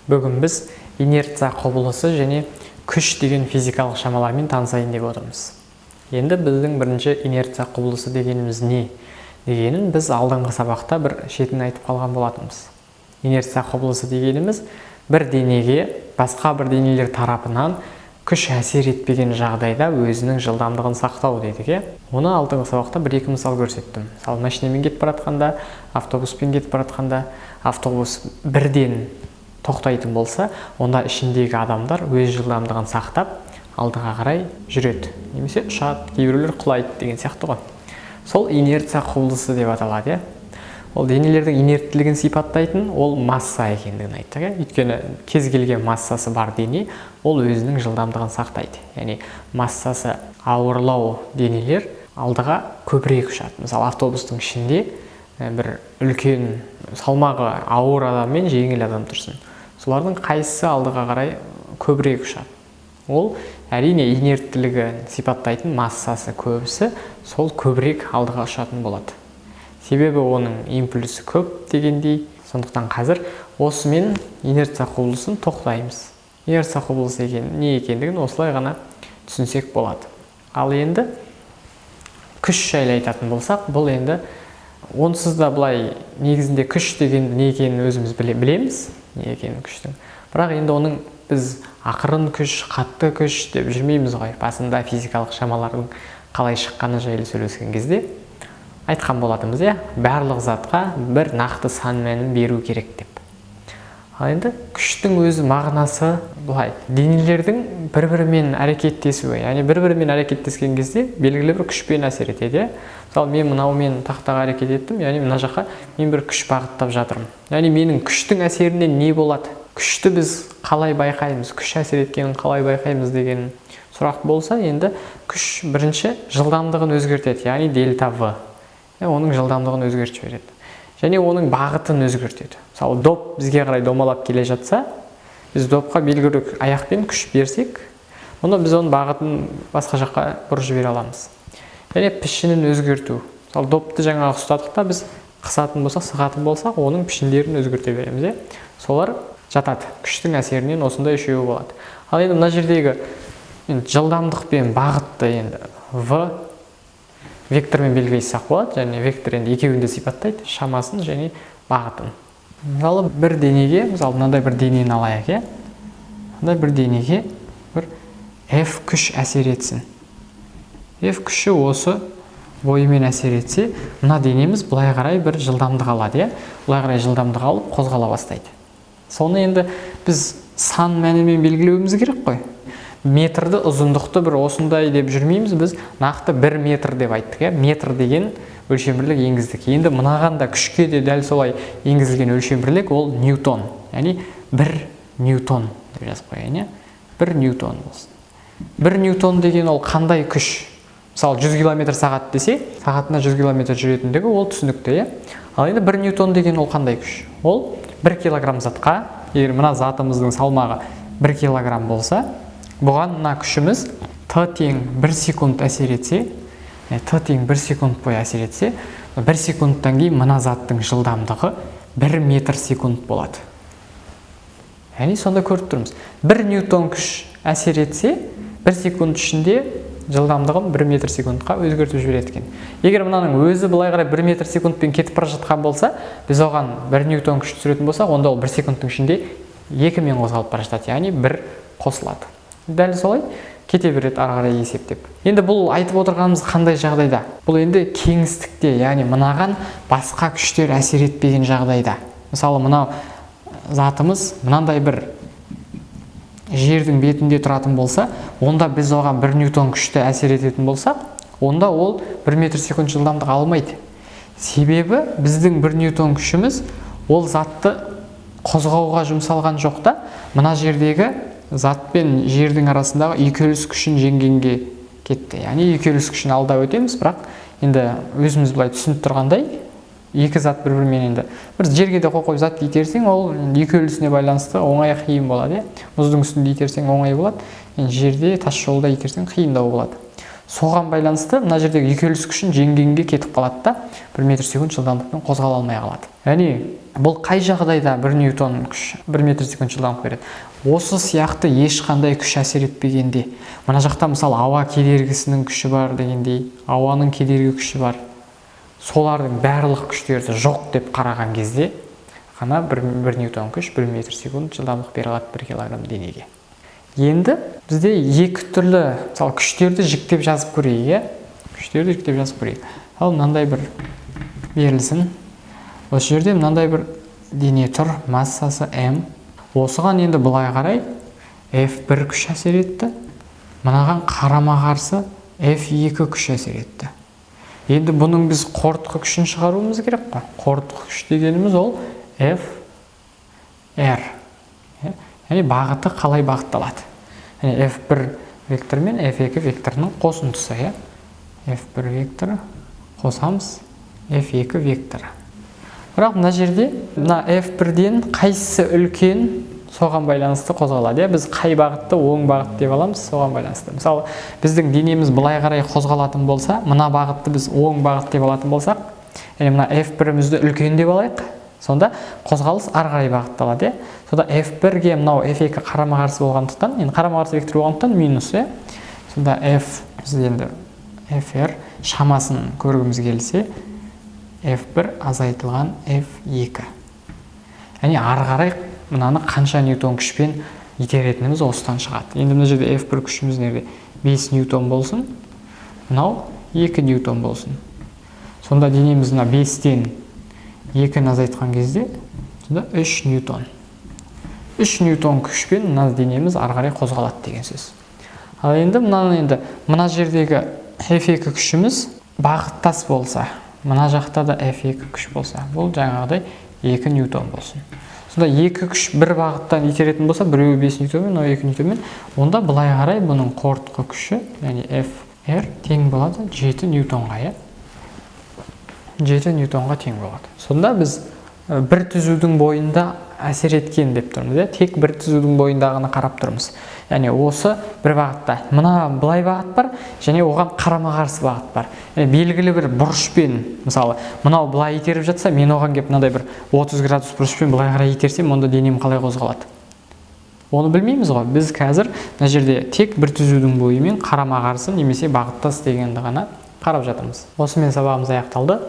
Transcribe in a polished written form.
Бүгін біз инерция құбылысы және күш деген физикалық шамалармен танысайын деп отырмыз. Енді біздің бірінші инерция құбылысы дегеніміз не дегенін біз алдыңғы сабақта бір шетін айтып қалған болатынбыз. Инерция құбылысы дегеніміз бір денеге басқа бір денелер тарапынан күш әсер етпеген жағдайда өзінің жылдамдығын сақтау дедік, иә. Оны алдыңғы сабақта бір екі мысал көрсеттім. Мысалы, машинамен кетіп бара жатқанда, автобуспен кетіп бара жатқанда, автобус бірден тоқтайтын болса, онда ішіндегі адамдар өз жылдамдығын сақтап алдыға қарай жүреді немесе ұшады, кейбіреулер құлайды деген сияқты ғой. Сол инерция құбылысы деп аталады, иә. Ол денелердің инерттілігін сипаттайтын ол масса екендігін айттық, иә. Өйткені кез келген массасы бар дене ол өзінің жылдамдығын сақтайды, яғни массасы ауырлау денелер алдыға көбірек ұшады. Мысалы, автобустың ішінде бір үлкен салмағы ауыр адам мен жеңіл адам тұрсын, солардың қайсысы алдыға қарай көбірек ұшады? Ол әрине инерттілігін сипаттайтын массасы көбісі сол көбірек алдыға ұшатын болады, себебі оның импульсі көп дегендей. Сондықтан қазір осымен инерция құбылысын тоқтаймыз. Инерция құбылысы екен, не екендігін осылай ғана түсінсек болады. Ал енді күш жайлы айтатын болсақ, бұл енді онсыз да былай негізінде күш деген не екенін өзіміз білеміз, не екенін күштің. Бірақ енді оның біз ақырын күш, қатты күш деп жүрмейміз ғой. Басында физикалық шамалардың қалай шыққаны жайлы сөйлескен кезде айтқан болатынбыз, иә, барлық затқа бір нақты сан мәнін беру керек деп. Ал енді күштің өзі мағынасы былай: денелердің бір бірімен әрекеттесуі, яғни бір бірімен әрекеттескен кезде белгілі бір күшпен әсер етеді, иә. Мысалы, мен мынаумен тақтаға әрекет еттім, яғни мына жаққа мен бір күш бағыттап жатырмын. Яғни менің күштің әсерінен не болады, күшті біз қалай байқаймыз, күш әсер еткенін қалай байқаймыз деген сұрақ болса, енді күш бірінші жылдамдығын өзгертеді, яғни дельта в, оның жылдамдығын өзгертіп жібереді және оның бағытын өзгертеді. Мысалы, доп бізге қарай домалап келе жатса, біз допқа белгілі аяқпен күш берсек, онда біз оның бағытын басқа жаққа бұрып жібере аламыз. Және пішінін өзгерту. Мысалы, допты жаңағы ұстадық та, біз қысатын болсақ, сығатын болсақ, оның пішіндерін өзгерте береміз, иә. Солар жатады күштің әсерінен, осындай үшеуі болады. Ал енді мына жердегі енді жылдамдық пен бағытты енді в вектормен белгілей салсақ болады, және вектор енді екеуін де сипаттайды, шамасын және бағытын. Мысалы, бір денеге, мысалы, мынандай бір денені алайық, иә. Мынандай бір денеге бір F күш әсер етсін. F күші осы бойымен әсер етсе, мына денеміз былай қарай бір жылдамдық алады, иә, былай қарай жылдамдық алып қозғала бастайды. Соны енді біз сан мәнімен белгілеуіміз керек қой. Метрді, ұзындықты бір осындай деп жүрмейміз, біз нақты 1 метр деп айттық, иә. Метр деген өлшем бірлік енгіздік. Енді мынаған да, күшке де дәл солай енгізілген өлшем бірлік ол ньютон, яғни 1 ньютон деп жазып қояйын, иә, 1 ньютон болсын. 1 ньютон деген ол қандай күш? Мысалы, 100 километр сағат десе, сағатына 100 километр жүретіндігі ол түсінікті, иә. Ал енді 1 ньютон деген ол қандай күш? Ол 1 килограмм затқа, егер мына затымыздың салмағы 1 килограмм болса, бұған мына күшіміз т тең 1 секунд әсер етсе, т тең 1 секунд бойы әсер етсе, 1 секундтан кейін мына заттың жылдамдығы 1 метр секунд болады. Яғни сонда көріп тұрмыз, 1 ньютон күш әсер етсе, 1 секунд ішінде жылдамдығын 1 метр секундқа өзгертіп жібереді екен. Егер мынаның өзі былай қарай 1 метр секундпен кетіп бара жатқан болса, біз оған 1 ньютон күш түсіретін болсақ, онда ол 1 секундтың ішінде екімен қозғалып бара жатады, яғни бір қосылады. Дәл солай кете береді ары қарай есептеп. Енді бұл айтып отырғанымыз қандай жағдайда? Бұл енді кеңістікте, яғни мынаған басқа күштер әсер етпеген жағдайда. Мысалы, мынау затымыз мынандай бір жердің бетінде тұратын болса, онда біз оған 1 ньютон күшті әсер ететін болсақ, онда ол 1 метр секунд жылдамдық алмайды. Себебі біздің 1 ньютон күшіміз ол затты қозғауға жұмсалған жоқ та, мына жердегі зат пен жердің арасындағы үйкеліс күшін жеңгенге кетті. Яғни үйкеліс күшін алдап өтеміз, бірақ енді өзіміз былай түсініп тұрғандай, екі зат бір бірімен енді бір жерге де қойып қойып затты итерсең, ол үйкелісіне байланысты оңай, қиын болады, иә. Мұздың үстінде итерсең, оңай болады, енді жерде, тас жолда итерсең, қиындау болады. Соған байланысты мына жердегі үйкеліс күшін жеңгенге кетіп қалады да, 1 метр секунд жылдамдықпен қозғала алмай қалады. Яғни Бұл қай жағдайда 1 ньютон күш 1 метр секунд жылдамдық береді? Осы сияқты ешқандай күш әсер етпегенде. Мына жақта мысалы ауа кедергісінің күші бар дегендей, ауаның кедергі күші бар. Солардың барлық күштерді жоқ деп қараған кезде ғана 1 ньютон күш 1 метр секунд жылдамдық бере алады 1 килограмм денеге. Енді бізде екі түрлі, мысалы, күштерді жіктеп жазып көрейік, иә? Күштерді жіктеп жазып көрейік. Ал мынандай бір берілсін. Осы жерде мынандай бір дене тұр, массасы М. Осыған енді былай қарай F1 күш әсер етті. Мынаған қарама-қарсы F2 күш әсер етті. Енді бұның біз қорытқы күшін шығаруымыз керек қой. Қорытқы күш дегеніміз ол F R. Яғни бағыты қалай бағытталады? Яғни F1 вектор мен F2 векторының қосындысы, иә? F1 векторы қосамыз F2 векторы. Бірақ мына жерде мына F1-ден қайсысы үлкен, соған байланысты қозғалады, иә? Біз қай бағытты оң бағыт деп аламыз, соған байланысты. Мысалы, біздің денеміз былай қарай қозғалатын болса, мына бағытты біз оң бағыт деп алатын болсақ, яғни мына F1-імізді үлкен деп алайық, сонда қозғалыс ары қарай бағытталады, иә? Сонда F1-ге мынау F2 қарама-қарсы болғандықтан, енді қарама-қарсы вектор болғандықтан минус, иә? Сонда F, біз енді FR шамасын көргіміз келсе, F1 азайтылған F2. Яғни ары қарай мынаны қанша ньютон күшпен итеретініміз осыдан шығады. Енді мына жерде F1 күшіміз неде? 5 ньютон болсын, мынау 2 ньютон болсын. Сонда денеміз мына 5-тен 2-ні азайтқан кезде, сонда 3 ньютон. 3 ньютон күшпен мына денеміз ары қарай қозғалады деген сөз. Ал енді мынаны, енді мына жердегі F2 күшіміз бағыттас болса, мына жақта да F2 күш болса, бұл жаңағыдай 2 ньютон болсын. Сонда екі күш бір бағыттан итеретін болса, біреуі 5 ньютонмен, мынау 2 ньютонмен, онда былай қарай бұның қорытқы күші, яғни FR тең болады 7 ньютонға, иә? 7 ньютонға тең болады. Сонда біз бір түзудің бойында әсер еткен деп тұрмыз, иә? Тек бір түзудің бойындағыны қарап тұрмыз. Яғни осы бір бағытта. Мына былай бағыт бар және оған қарама-қарсы бағыт бар. Яғни белгілі бір бұрышпен, мысалы, мынау былай итеріп жатса, мен оған келіп мынандай бір 30 градус бұрышпен былай қарай итерсем, онда денем қалай қозғалады? Оны білмейміз ғой. Біз қазір мына жерде тек бір түзудің бойымен қарама-қарсы немесе бағыттас дегенді ғана қарап жатырмыз. Осымен сабағымыз аяқталды.